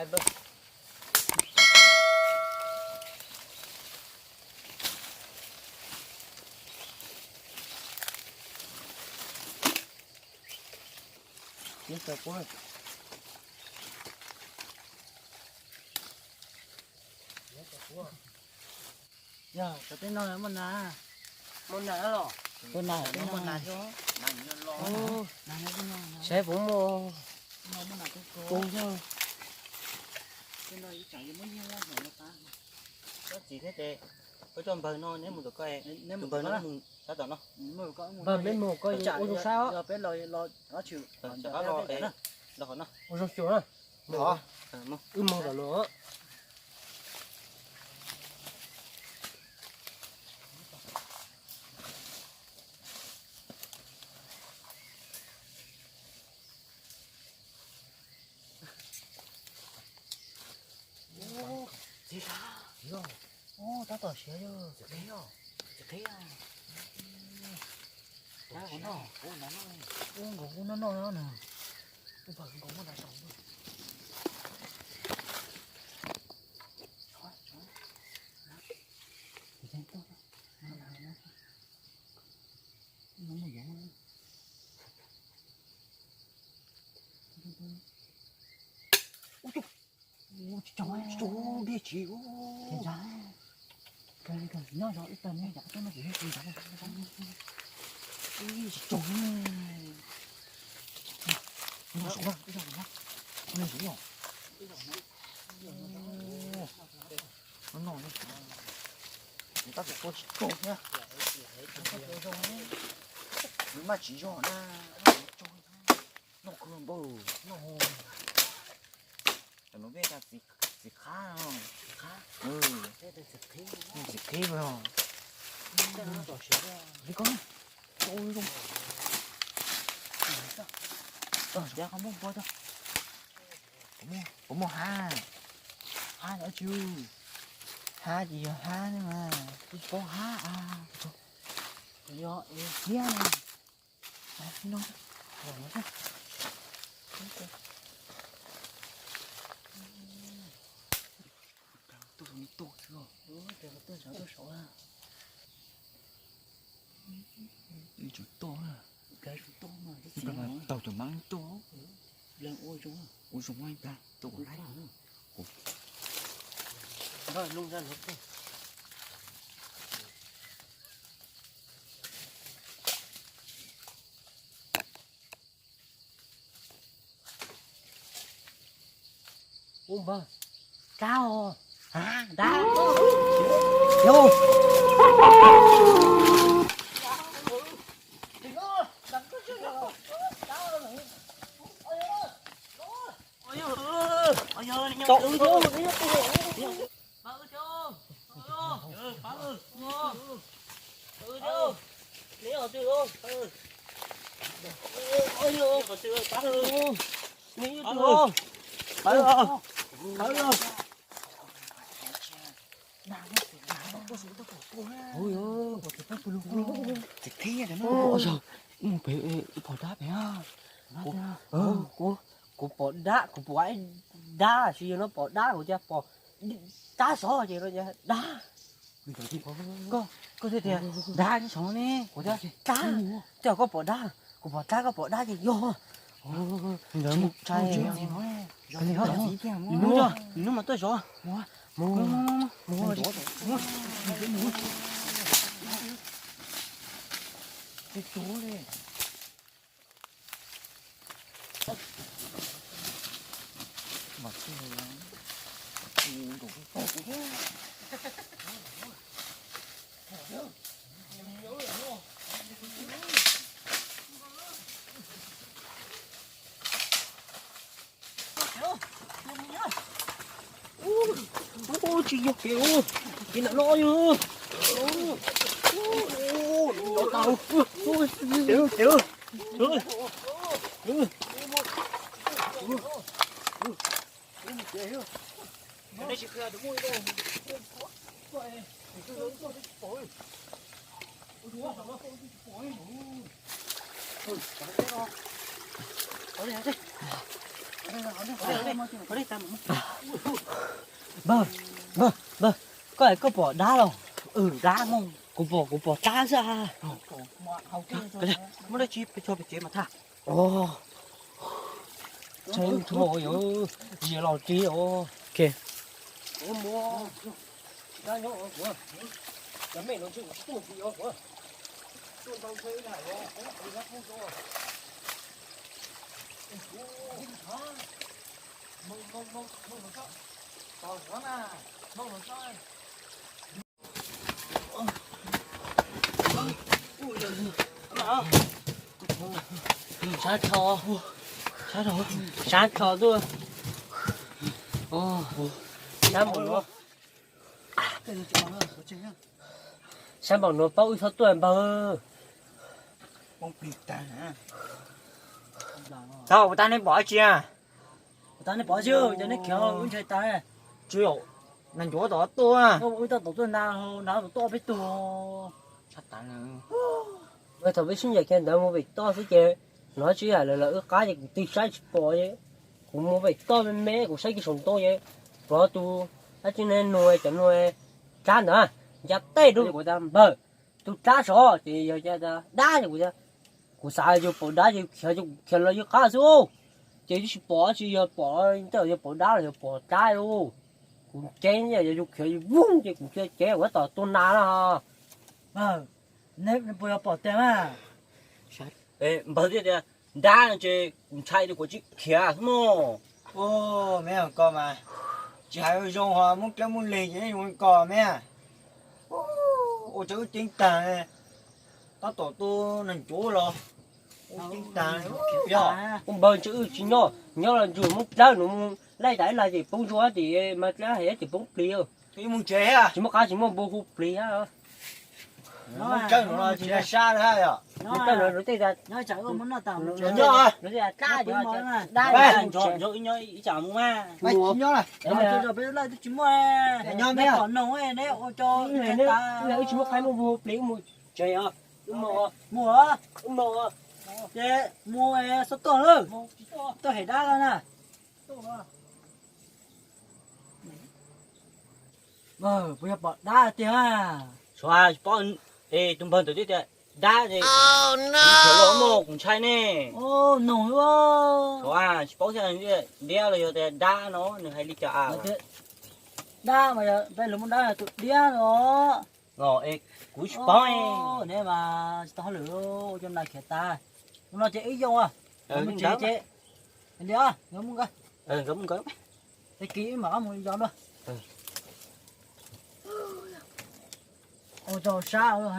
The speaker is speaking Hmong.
Yog cov peb no muaj nas, muaj nas los, muaj nas, muaj nas xwb. Saib puas muaj, muaj nas kub kub. Txiv thiab ces, koj coj npawg no neb mus tom koj, neb mus npawg no mus sab tom no. Npawg neb mus koj ua zoo sab os. Ua zoo xyuas na. Wb mus tom no. Tab tom siav yog txiv qhib, txiv qhib. Ua nkaus no, ua nkaus ua noj noj no na. Ua nkaus muaj nas saum. Ua tsis tsaug, tsis tsaug, dej tsis ua. Nyob zov ib tag neb yam tuaj no kuv yeej tsis nrov. Ib tsis tsaug. No, ib zaug no, ib zaug no. No, no, nws tab tom tua tsis tsaug thiab. Nws maj tsis zog na, noj kawg npaum. Tam no peb tas txiv qhab, txiv qhib os. Li ko, txog tias qhov muaj npua tso. Kuv muaj hab, hab no tsis, hab ces yog hab ne mas kuv paub hab a. Yog es thiab no, no, tuaj saum no tuaj xwb. Tuaj saum, tuaj saum na. Ib tsum tuaj na. Taug cov mab tuaj. Ua zoo ib plag tuaj. Nrog loo zaj no tuaj. Ub npawg, dab os, dab. Yog. Txiv qhib, mus pem pom dab pem. Kuv pom dab, kuv pom dab, tsis yog no pom dab, kuv cas pom dab sov ces no dab. Koj, koj thiaj tias dab sov ne, kuv tias dab, tej zaum koj pom dab, kuv pom dab koj pom dab ces yog. Hnub mas tuaj zov. Ub, tsis yog kev ub, kev nram no yog. Tau, tau, tau. Npawg, npawg, npawg, koj, koj pom dab los? Dab mog, kuv pom, kuv pom dab xwb. Muaj dab tsi peb tso pem tsev mas thaj. Tshee tshua yuav zias los tsev os. Sab rho, sab rho, sab rho tuaj. Sab npaum no, sab npaum no paub wb txhob tuaj npawg. Thaum ub tag neb pom dab tsi a? Tag neb pom tsi, cov neb khiav wb ntshai tas. Tsis, nag ncuav tom tuaj, wb tau tom tuaj na, na tom tuaj peb tug. Thaum peb sib ncaim kiag ntawd mus pem toj xwb ces hnov tsis yam lawv lawv wb qab ces kuv tig saib tsis pom ces kuv mus pem toj me me kuv saib kiag saum ntoo ces pom tus dab tsi ne nug cov nug rab ntawd nca tej rau kuv tas npawg, tus rab sov ces yog dab ces kuv, kuv xav yog pom dab ces khiav, khiav los yog qab xwb ces twb tsis pom tsis yog pom tej yog pom dab los yog pom rab. Kuv ceeb yog yus khiav yus vog ces kuv cia cev kuv tom tuaj na no. Neb puas yog pom tiag mas? Npawg thiaj tias dab no ces kuv ntshai ces kuv tsis khiav xwb mog. Me ko mas tsis hais zoo ho muab dlawb muab lig ces zoo ko me. Ua rau wb ceeb tag, tab tom tuaj nag ncuav los ua ceeb tag. Ua npawg ntshe wb tsis nyob, nyob los ntsug muab dlawb nws mus laij tas ib lag ces poob ntsuab tim mas dlawb hais ces poob plig. Tsis muaj qab tsis muaj npua hu plig. Nyob, nyob, nyob, ib tsam mus mas. Nyob, nyob, nyob, neb ua rau wb tsis muaj qab muaj npua hu plig, wb mus tsev os. Wb mus, wb mus, ces mus xov tooj lawm, tuaj hem dab na. Puas yog pom dab tiag? Tsis paub, es tus npawg ntawd twb tias dab ces kuv tsis paub, kuv ntshai ne. Noog, tsis paub thiab, diab los yog tias dab no nws hais li cas. Dab mas yog peb lawv muab dab tus diab no. Los es kuv tsis paub. Neb mas tsis tau hauj lwm, ua cov nas khiav tas. Ua no ces ib yoo, mus tsev ces li nkawd mus nkawd, tag kis wb mam mus yos dua. Ua rau sab ua